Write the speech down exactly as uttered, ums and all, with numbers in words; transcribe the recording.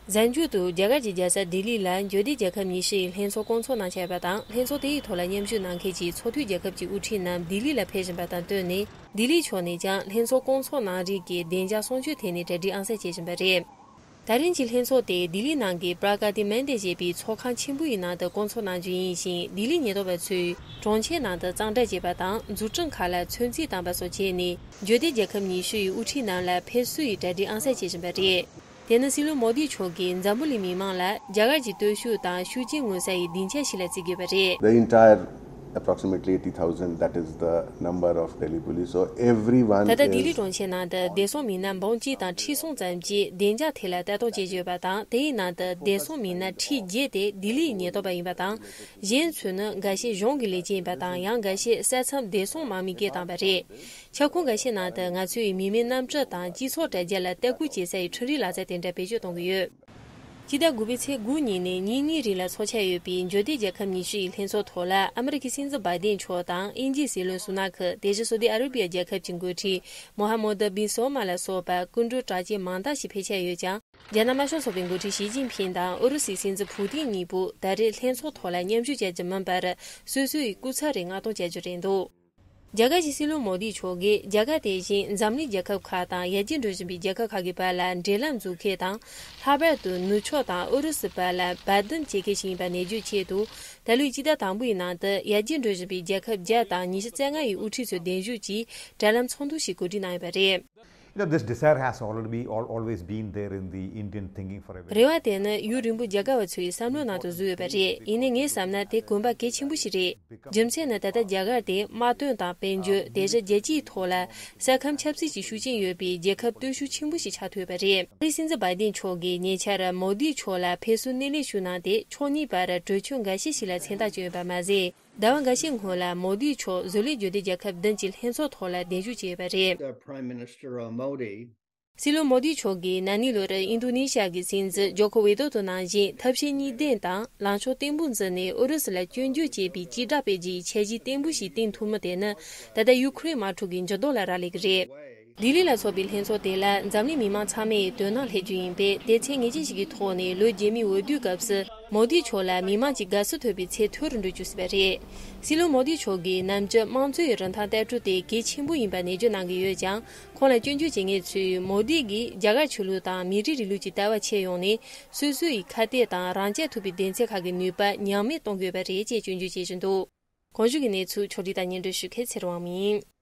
གཟའ་མཇུག་ཏུ་རྒྱ་གར་གྱི་རྒྱལ་ས་ལྡི་ལི་ལ་འབྱོར་ལྡན་རྒྱལ་ཁབ་ཉི་ཤུ་ཡི་ལྷན་ཚོགས་བསྐོང་ཚོགས་གནང་འཆར་ཡོད་པ་དང་། ལྷན་ཚོགས་དེ་ཡི་ཐོག་ལ་མཉམ་ཞུགས་གནང་མཁན་གྱི་ཚོགས་འཐུས་རྒྱལ་ཁབ་ཀྱི་དབུ་ཁྲིད་རྣམས་ལྡི་ལི་ལ་ཕེབས་བཞིན་པ་དང་བསྟུན་ནས། ལྡི་ལི་ཕྱོགས་ནས་ཀྱང་ལྷན་ཚོགས་བསྐོང་ཚོགས་གནང་རིགས་ཀྱི་བདེ་འཇགས་སྲུང་སྐྱོབ་ཐད་ནས་གྲ་སྒྲིག་ཨང་གསར་བྱེད་བཞིན་པ་རེད། ད་རིང་གི་ལྷན་ཚོགས་དེ་ལྡི་ལི་ནང་གི་པྲ་ཀ་ཏི་མན་ཌི་ཞེས་པའི་ཚོགས་ཁང་ཆེན་པོ་ཡི་ནང་དུ་བསྐོང་ཚོགས་གནང་རྒྱུ་ཡིན་ཞིང་། ལྡི་ལིའི་ཉེན་རྟོག་པ་ཚོས་གྲོང་ཁྱེར་ནང་དུ་གཙང་སྦྲ་བྱེད་པ་དང་། འཛུགས་སྐྲུན་ཁག་ལ་ཚོད་འཛིན་བཏང་པ་སོགས་བྱས་ནས། འབྱོར་ལྡན་རྒྱལ་ཁབ་ཉི་ཤུ་ཡི་དབུ་ཁྲིད་རྣམས་ལ་ཕེབས་བསུ་ཡི་གྲ་སྒྲིག་ཨང་གསར་བྱེད་བཞིན་པ་རེད། དེ་ནི་སྲིད་བློན་མོ་དི་མཆོག་གིས་འཛམ་བུ་གླིང་མི་མང་ལ་རྒྱ་གར་གྱི་སྟོབས་ཤུགས་དང་ཤུགས་རྐྱེན་མངོན་གསལ་ཡི་སྡིངས་ཆ་ཞིག་ལ་བརྩི་དགོས་པ་རེད། The entire approximately eighty thousand, that is the number of Delhi police, so everyone ད་ལྟ་ལྡི་ལི་is གྲོང་ཁྱེར་ནང་དུ་བདེ་སྲུང་མི་སྣ་འབུམ་གཅིག་དང་ཁྲི་གསུམ་ཙམ་གྱིས་བདེ་འཇགས་ཐད་ལ་ལྟ་རྟོག་བྱེད་བཞིན་ཡོད་པ་དང་། དེའི་ནང་དུ་བདེ་སྲུང་མི་སྣ་ཁྲི་བརྒྱད་དེ་ལྡི་ལིའི་ཉེན་རྟོག་པ་ཡིན་པ་དང་། གཞན་ཚོས་ནི་འགའ་ཤས་གཞུང་གི་ལས་བྱེད་ཡིན་པ་དང་། ཡང་འགའ་ཤས་ས་མཚམས་བདེ་སྲུང་དམག་མིས་སྐད་བཏང་པ་རེད། ཁྱབ་ཁོངས་འགའ་ཤས་ནང་དུ་ང་ཚོས་མི་མེད་གནམ་གྲུ་དང་སྤྱི་ཚོགས་དྲ་རྒྱ་ལ་ལྟ་སྐུལ་བྱེད་ས་ཡི་འཕྲུལ་རིག་ལག་རྩལ་དེ་འདྲ་བེད་སྤྱོད་གཏོང་གི་ཡོད། སྤྱི་ཟླ་དགུ་པའི་ཚེས་དགུ་ཉིན་ནས་ཉིན་གཉིས་རིང་ལ་འཚོགས་འཆར་ཡོད་པའི་འབྱོར་ལྡན་རྒྱལ་ཁབ་ཉི་ཤུ་ཡི་ལྷན་ཚོགས་ཐོག་ལ། ཨ་མི་རི་ཀའི་སྲིད་འཛིན་བྷའི་ཏིན་མཆོག་དང་། དབྱིན་ཇིའི་སྲིད་བློན་སུ་ན་ཁི། དེ་བཞིན་སོ་ཏི་ཨ་ར་བི་ཡ་རྒྱལ་ཁབ་ཀྱི་འགོ་ཁྲིད་མོ་ཧ་མོ་ད་བིན་སོལ་མ་ལ་སོགས་པ་སྐུ་མགྲོན་གྲགས་ཅན་མང་དག་ཞིག་ཕེབས་འཆར་ཡོད་ཀྱང་། རྒྱ་ནག་དམར་ཤོག་ཚོགས་པའི་འགོ་ཁྲིད་ཞི་ཅིན་ཕིང་དང་ཨུ་རུ་སུའི་སྲིད་འཛིན་ཕུ་ཏིན་གཉིས་པོ་ད་རེས་ལྷན་ཚོགས་ཐོག་ལ་མཉམ་ཞུགས་བྱ་རྒྱུ་མིན་པར། སོ་སོའི་སྐུ་ཚབ་རེ་མངགས་གཏོང་བྱ་རྒྱུ་རེད་འདུག་རྒྱ་གར་གྱི་སྲིད་བློན་མོ་དི་མཆོག་གིས་རྒྱ་གར་དེ་བཞིན་འཛམ་གླིང་རྒྱལ་ཁབ་ཁག་དང་ཡར་རྒྱས་འགྲོ་བཞིན་པའི་རྒྱལ་ཁབ་ཁག་གི་བར་ལ་འབྲེལ་ལམ་འཛུགས་མཁན་དང་། ལྷག་པར་དུ་ནུབ་ཕྱོགས་དང་ཨུ་རུ་སུ་བར་ལ་བར་འདུམ་བྱེད་མཁན་ཞིག་ཡིན་པ་ནན་བརྗོད་ཆེད་དུ། ད་ལོའི་སྤྱི་ཟླ་དང་པོའི་ནང་དུ་ཡར་རྒྱས་འགྲོ་བཞིན་པའི་རྒྱལ་ཁབ་བརྒྱ་དང་ཉི་ཤུ་རྩ་ལྔ་ཡི་དབུ་ཁྲིད་ཚོའི་གདན་ཞུས་ཀྱིས་དྲ་ལམ་ཚོགས་འདུ་ཞིག་གོ་སྒྲིག་གནང་ཡོད་པ་རེད། You know, this desire has already be, al- always been there in the Indian thinking for a very རེ་བ་དེ་ནི་ཡུན་རིང་པོ་རྒྱ་གར་བ་ཚོའི་བསམ་བློའི་ནང་དུ་བཟོས་ཡོད་པ་རེད། ཡིན་ནའི་ངས་བསམ་ན་དེ་གོམ་པ་གལ་ཆེན་པོ་ཞིག་རེད། རྒྱུ་མཚན་ནི་ད་ལྟ་རྒྱ་གར་དེ་དམག་དོན་དང་དཔལ་འབྱོར། དེ་བཞིན་རྒྱལ་སྤྱིའི་ཐོག་ལ་ས་ཁམས་ཆབ་སྲིད་ཀྱི་ཤུགས་རྐྱེན་ཡོད་པའི་རྒྱལ་ཁབ་སྟོབས་ཤུགས་ཆེན་པོ་ཞིག་ཆགས་ཐུབ་ཡོད་པ་རེད། ཨ་རིའི་སྲིད་འཛིན་བྷའི་ཏིན་མཆོག་གིས་ཉེ་ཆར་མོ་དི་མཆོག་ལ་ཕེབས་བསུ་སྣེ་ལེན་ཞུས་གནང་སྟེ། ཕྱོགས་གཉིས་བར་གྲོས་ཆོད་འགའ་ཤས་ཤིག་ལ་མཚན་རྟགས་བཅོལ་ཡོད་པ་མ་ཟད། ཟླ་བ་འགའ་ཤས་སྔོན་ལ་མོ་དི་མཆོག་བཟོ་ལས་འབྱོར་ལྡན་རྒྱལ་ཁབ་བདུན་གྱི་ལྷན་ཚོགས་ཐོག་ལ་གདན་ཞུ་བྱས་ཡོད་པ་རེད། The Prime Minister, uh, Modi སྲིད་བློན་མོ་དི་མཆོག་གིས་ན་ནིང་ལོར་ཨིན་རྡོ་ནེ་ཤི་ཡ་གི་སྲིད་འཛིན་ཇོ་ཁོ་ཝི་དོ་དོ་ནང་བཞིན་ཐབས་ཤེས་གཉིས་ལྡན་དང་ལངས་ཕྱོགས་བརྟན་པོ་འཛིན་ནས་ཨུ་རུ་སུ་ལ་སྐྱོན་བརྗོད་བྱེད་པའི་སྤྱི་བསྒྲགས་སྤེལ་རྒྱུའི་འཆར་གཞི་བརྟན་པོ་ཞིག་བཏིང་ཐུབ་མིན་དེ་ནི་ད་ལྟ་ཡུ་ཁུ་རེན་དམག་འཁྲུག་གི་འགྱུར་ལྡོག་ལ་རག་ལས་ཀྱི་རེད། ལྡི་ལི་ལ་འཚོགས་པའི་ལྷན་ཚོགས་དེ་ལ་འཛམ་གླིང་མི་མང་ཚང་མས་དོ་སྣང་སླེབས་རྒྱུ་ཡིན་པས། དེ་ཚེ་ངེས་ཅན་ཞིག་གི་ཐོག་ནས་ལོ་རྗེས་མའི་འོས་བསྡུའི་སྐབས་སུ་མོ་དི་མཆོག་ལ་མི་མང་གི་དགའ་བསུ་ཐོབ་པའི་ཚད་མཐོ་རུ་འགྲོ་རྒྱུ་ཞིག་རེད། སྲིད་བློན་མོ་དི་མཆོག་གིས་ནམ་རྒྱུན་དམངས་གཙོའི་རིན་ཐང་ལྟ་གྲུབ་དེ་གལ་ཆེན་པོ་ཡིན་པ་ནན་བརྗོད་གནང་གི་ཡོད་ཀྱང་། ཁོང་ལ་སྐྱོན་བརྗོད་བྱེད་མཁན་ཚོས་མོ་དི་གིས་རྒྱ་གར་ཆོས་ལུགས་དང་མི་རིགས་རིང་ལུགས་ཀྱི་ལྟ་བ་ཁྱེར་ཡོང་ནས། སོ་སོ་ཡི་ཁ་གཏད་དང་རང་རྐྱ་ཐུབ་པའི་སྡེ་ཚན་ཁག་གི་ནུས་པ་ཉམས་དམས་གཏོང་དགོས་པ་རེད་ཅེས་སྐྱོན་བརྗོད་བྱེད་བཞིན་འདུག་གོང་ཞུས་ཀྱི་གནས་ཚུལ་ཕྱོགས་སྒྲིག་དང་སྙན་སྒྲོན་ཞུ་མཁན་ཚེ་རིང་དབང་མོ་ཡིན།